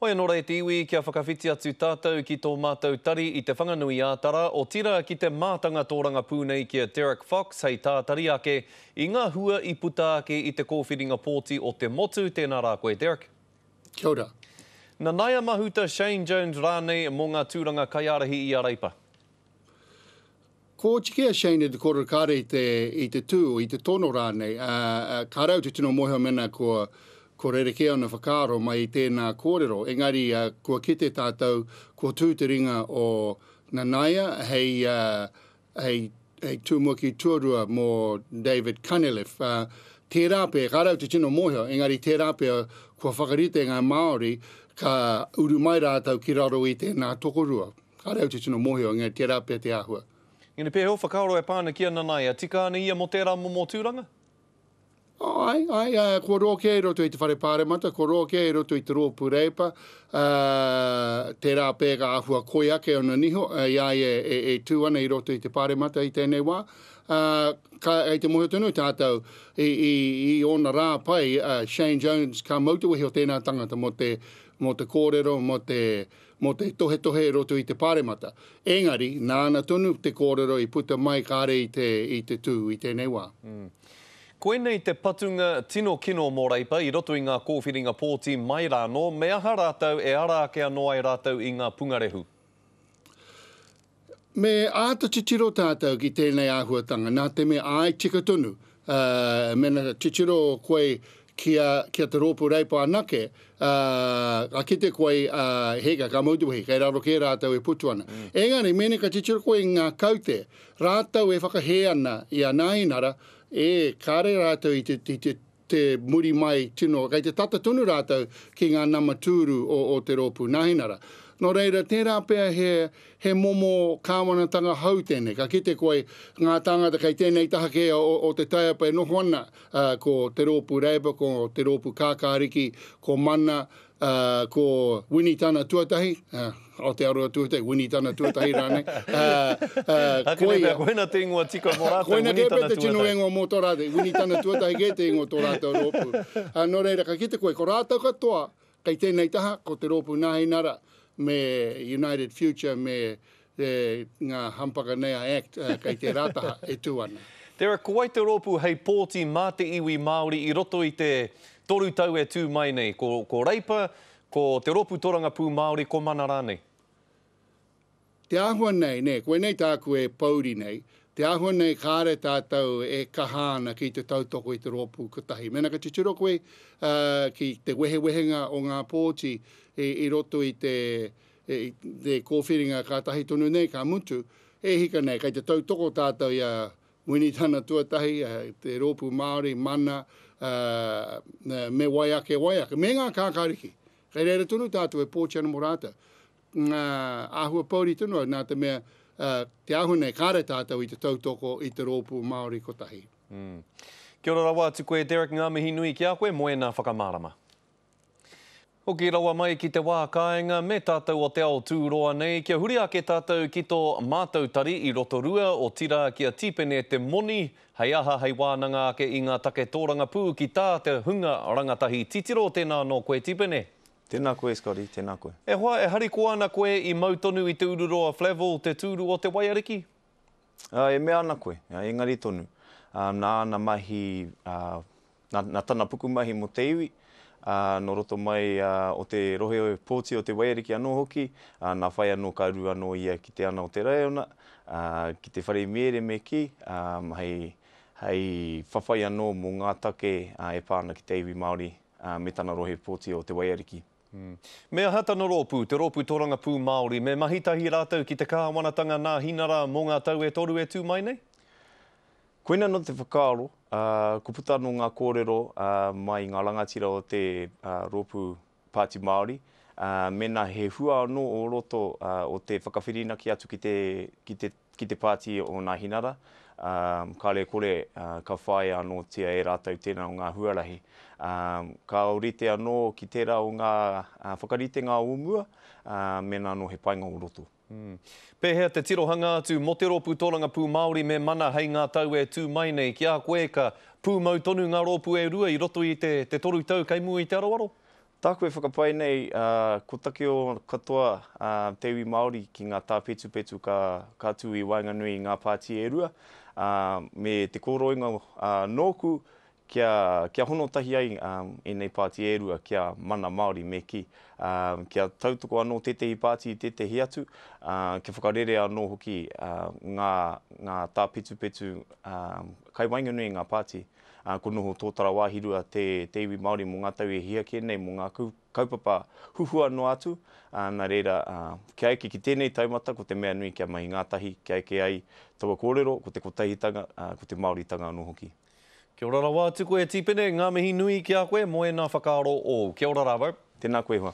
Hoi anō rei te iwi kia whakawhiti atu tātou ki tō mātou tari i Te Whanganui-ā-Tara, otirā ki te mātanga tōrangapū nei ki a Derek Fox hei tātari ake i ngā hua i puta ake i te kōwhiringa pōti o te motu. Tēnā rā koe Derek. Kia ora. Nanaia Mahuta, Shane Jones rānei mō ngā tūranga kaiārahi i a Reipa? Ko oti kē a Shane i te kōrero kāre i te, i te tū, i te tono rānei, ā, ā, kāre au te tino mōhio mēnā kua, kua rerekē ōna whakaaro mai i tēnā kōrero. Engari, ā, kua kite tātou, kua tū te ringa o Nanaia hei, ā, hei, hei tumuaki tuarua mō David Cunilliffe. Ā, tērā pea, kāre au te tino mōhio, engari tērā pea kua whakarite ngā Māori ka uru mai rātou ki raro i tēnā tokorua. Kāre au te tino mōhio, engari tērā pea te āhua. Engari pēhea ō whakaaro e pā ana ki a Nanaia? Tika ana ia mō tērā momo tūranga? Āe, āe, ā, kua roa kē i roto i te Whare Pāremata, kua roa kē i roto i te Rōpū Reipa, ā, tērā pea ka āhua koi ake ōna niho i a ia e, e tū ana i roto i te Pāremata i tēnei wā. Ā, ka, kei te mōhio tonu tātou i, i, i ōna rā pai, ā, Shane Jones, ka mau te wehi o tēnā tangata mō te, mō te kōrero, mō te, mō te tohetohe i roto i te Pāremata. Engari, nāna tonu te kōrero i puta mai kāre i te, i te tū i tēnei wā. Koinei te patunga tino kino mō Reipa i roto i ngā kōwhiringa pōti mai rānō, me aha rātou e ara ake anō ai rātou i ngā pungarehu? Me āta titiro tātou ki tēnei āhuatanga, nā te mea āe tika tonu, ā, mēnā titiro koe ki a, ki a Te Rōpū Reipa anake, ā, ka kite koe, ā, heka, ka mau te wehi, kei raro kē rātou e putu ana. Engari, mēnā ka titiro koe i ngā kaute, rātou e whakahē ana i a Nāhinara, ē, kāre rātou i te, i te, te muri mai tino, kei te tata tonu rātou ki ngā nama tūru o, o te rōpū Nāhinara. Nō reira, tērā pea he, he momo kāwanatanga hou tēnei. Ka kite koe ngā tāngata kei tēnei taha kē o, o te taiapa e noho ana, ā, ko te rōpū Labour, ko te rōpū Kākāriki, ko Mana, ā, ko Winitana Tuatahi, ā, Aotearoa Tuatahi, Winitana Tuatahi rānei, ā, ā, koia. Pea, koina te ingoa tika mō rātou, Winitana Tuatahi. Koina kē pea te tino ingoa mō tō rātou, Winitana Tuatahi kē te ingoa o tō rātou rōpū. Ā, nō reira, ka kite koe, ko rātou katoa kei tēnei taha, ko te rōpū Nāhinara me United Future me ngā hampaka nei a act kei tērā taha e tū ana. Derek, ko wai te rōpū hei pōti mā te iwi Māori i roto i te toru tau e tū mai nei? Ko, ko Reipa, ko Te Rōpū Torangapū Māori, ko Mana rānei? Te āhua nei, nē, koinei tāku e pōuri nei, te āhua nei kāre tātou e kaha ana ki te tautoko i te rōpū kotahi. Mēnā ka titiro koe ki te wehewehenga o ngā pōti i roto i te, i te kōwhiringa kātahi tonu nei ka mutu, e hika nei, kei te tautoko tātou i a Winitana Tuatahi, te Rōpū Māori, Mana, me wai ake, wai ake, me ngā kākāriki. Kei reira tonu tātou e pōti ana mō rātou. Ngā āhua pōuri tonu au, nā te mea, te āhua nei, kāre tātou i te tautoko i te Rōpū Māori kotahi. Kia ora rawa atu koe Derek, ngā mihi nui ki a koe mō ēnā whakamārama. Hoki rawa mai ki te wā kāinga me tātou o te ao tūroa nei, kia huri ake tātou ki tō mātou tari i Rotorua, otirā ki a Tīpene te moni, hei aha hei wānanga ake i ngā take tōrangapū ki tā te hunga rangatahi titiro, tēnā anō koe Tīpene. Tēnā koe Scotty, tēnā koe. E hoa, e harikoa ana koe i mau tonu i te ururoa Flavell, te tūru o te waiariki? E mea ana koe, engari tonu, nā āna mahi Nā, nā tana pukumahi mō te iwi, ā, nō roto mai o te rohe pōti o Te Waiariki anō hoki, ā, nā whai anō ka uru anō ia ki te ana o te raiona, ā, ki te whare miere me kī, ā, hei, hei whawhai anō mō ngā take e pā ana ki te iwi Māori, ā, me tana rohe pōti o Te Waiariki. Me aha tana rōpū, te Rōpū Torangapū Māori, me mahi tahi rātou ki te kāwanatanga Nāhinara mō ngā tau e toru e tū mai nei? Koina nō te whakaaro, ā, kua puta anō ngā kōrero mai i ngā rangatira o te Rōpū Pāti Māori, ā, mēnā he hua anō o roto o te whakawhirinaki atu ki te, ki te, ki te pāti o Nāhinara, ā, kāre e kore ka whāia anōtia e rātou tēnā o ngā huarahi. Ā, ka ōrite anō ki tērā o ngā whakaritenga o mua, ā, mēnā anō he painga o roto. Pēhea te tirohanga atu mō te Rōpū Tōrangapū Māori me Mana hei ngā tau e tū mai nei? Ki a koe, ka pūmau tonu ngā rōpū e rua i roto i te te toru tau kei mua i te aroaro? Tāku e whakapae nei, ko takeo katoa te iwi Māori ki ngā tāpetupetu ka, ka tū i waenganui i ngā pāti e rua, me te kōroinga nōku kia, kia hono tahi ai ēnei pāti e rua kia mana Māori me kī, kia tautoko anō tētehi pāti i tētehi atu, kia whakarere anō hoki ngā, ngā tāpetupetu kai waenganui i ngā pāti. Ā, ko noho tōtara wāhirua te, te iwi Māori mō ngā tau e hia kē nei, mō ngā kaupapa huhua noa atu, ā, nā reira, ā, kia eke ki tēnei taumata, ko te mea nui kia mahi ngātahi, kia eke ai taua kōrero, ko te kotahitanga, ā, ko te Māoritanga anō hoki. Kia ora rawa atu koe Tipene, ngā mihi nui ki a koe mō ēnā whakaaro ōu. Kia ora rāwau. Tēnā koe hoa.